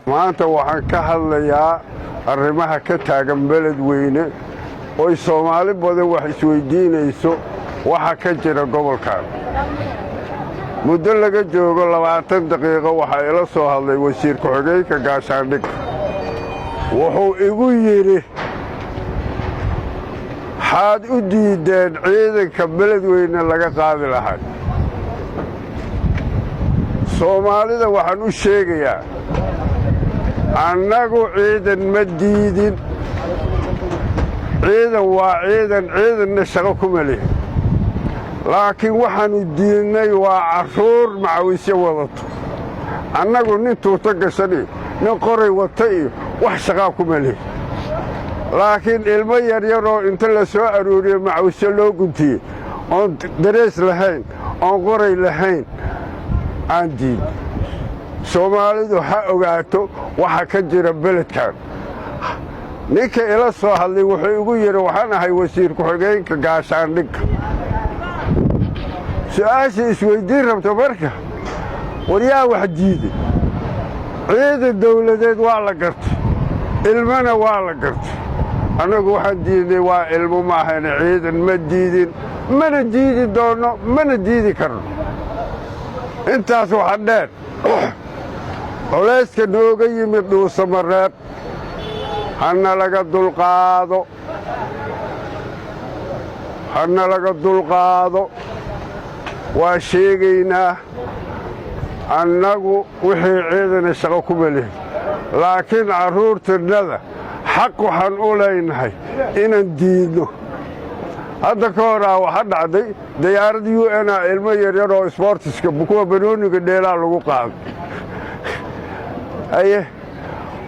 Maanta waxaan ka hadlayaa arrimaha ka taagan Beledweyne, oy Soomaali badan wax isweyddiinayso waxa ka jira gobolkan. Muddo laga joogo 20 daqiiqo waxaa ila soo hadlay wasiir ku-xigeenka gaashaandhigga. Wuxuu igu yidhi, "Xaad u diiddeen ciidanka Beledweyne laga qaadi lahay?" Soomaalida waxaan u sheegayaa, annagu ciidan ma diidin. Ciidan waa ciidan, ciidanna shaqo kuma lihin, laakiin waxaannu diidnay waa carruur macawisyo wadato. Annagu nin tuuto gashan iyo nin qoray wata iyo wax shaqaa kuma lihin, laakiin ilmo yaryaroo inta la soo aruuriyo macawisyo loo guntiyey, oon darees lahayn, oon qoray lahayn, aan diidnay. Soomaalidu ha ogaato waxa ka jira beledkan. Ninka ila soo hadlay wuxuu igu yidhi, "Waxaan ahay wasiir ku-xigeenka gaashaandhigga." Su'aasha isweyddiin rabto marka, war yaa wax diiday? Ciidan dawladeed waa la gartay, ilmona waa la gartay. Annagu waxaan diidnay waa ilmo, maahayne ciidan ma diidin, mana diidi doonno, mana diidi karno. Intaas waxa dheer, culayska nooga yimid Dhuusamareeb hana laga dulqaado, hana laga dulqaado. Waa sheegaynaa, annagu wixii ciidana shaqo kuma lihin, laakiin carruurtannada xaq waxaan u leynahay inaan diidno. Hadda ka horaa waxa dhacday diyaarad UN a ilmo yaryar oo sboortiska, kuwa banooniga dheelaa, lagu qaaday. Haye,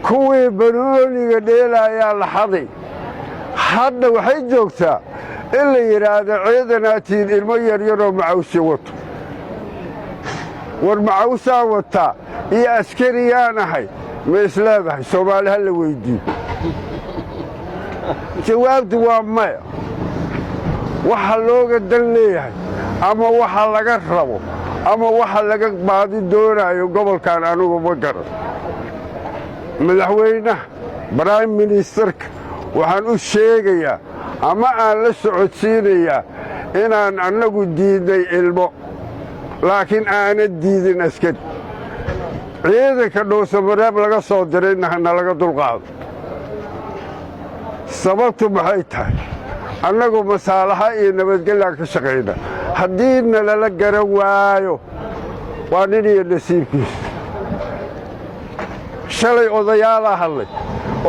kuwii banooniga dheelaayaa la xaday. Hadda waxay joogtaa in la yidhaahdo ciidanaatiin ilmo yaryaroo macawsyo wato. War macawsaan wataa iyo askariyaan ahay ma isleedahay? Soomaali ha la weyddiiyo, jawaabtu waa maya. Waxa looga dan leeyahay ama waxa laga rabo ama waxa laga baadi doonaayo gobolkan anigu ma garan. Madaxweynaha, prime ministerka, waxaan u sheegayaa ama aan la socodsiinayaa inaan annagu diidnay ilmo, laakiin aanan diidin askari. Ciidanka Dhuusamareeb laga soo dirayna hana laga dulqaado. Sababtu maxay tahay? Annagu masaalaxa iyo nabadgellaan ka shaqayna. Haddii nalala garan waayo, waa nin iyo nasiibkiisa. Shalay odayaalaa hadlay.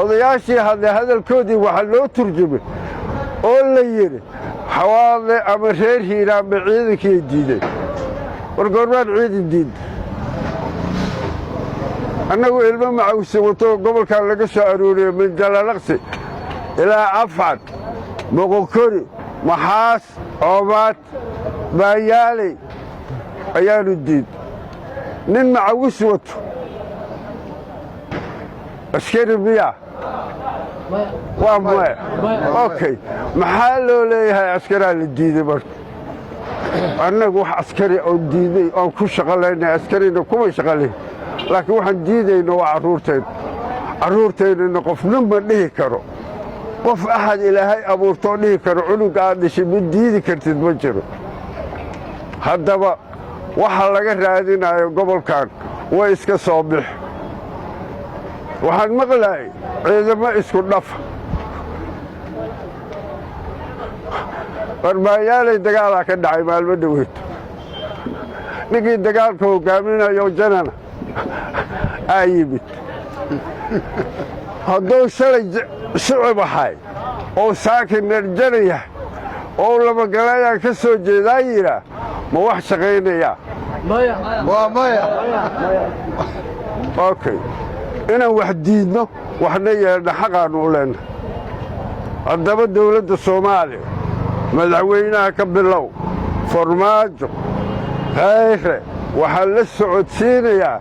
Odayaashii hadlay hadalkoodii waxaa loo turjumay oo la yidhi Xawaadle ama reer Hiiraanba ciidankii ay diideen. War goormaan ciidan diidda? Annagu ilmo macawse wato gobolkan laga soo aruuriyo, min Jalalaqsi ilaa Afcad, Moqokori, Maxaas, Coomaad, Baanyaaley ayaannu diid. Nin macawis wato askari miyaa? Waa maya. Okay, maxaa loo leeyahay askaraa la diiday? Marka annagu wax askari oon diidnay oon ku shaqalaynay, askarina kuma shaqalayn, laakiin waxaan diidayno waa carruurtayna. Carruurtaynana qofna ma dhihi karo. Qof axad Ilaahay abuurtoo dhihi karo cunuga aad dhashay ma diidi kartid ma jiro. Haddaba waxa laga raadinayo gobolkan way iska soo bix. Waxaan maqlaayay ciidamo isku dhafa. Barbaanyaalay dagaalaa ka dhacay maalmo dhoweeto. Ninkii dagaalka hogaaminayo janana aa yimid. Hadduu shalay shucub ahay oo saakin narjana yahay oo labagalayaan ka soo jeedaa yidhaa, ma wax shaqaynayaa? Waa maya. Okay, inaan wax diidno waxna yeelna xaqaannu u leennahay. Haddaba dawladda Soomaaliya, madaxweynaha ka bilow, Farmaajo, Khayre, waxaan la socodsiinayaa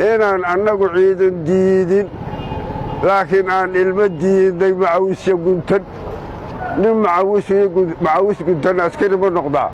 inaan annagu ciidan diidin, laakiin aan ilmo diidnay macawisya guntan. Nin macawis guntan askari ma noqdaa?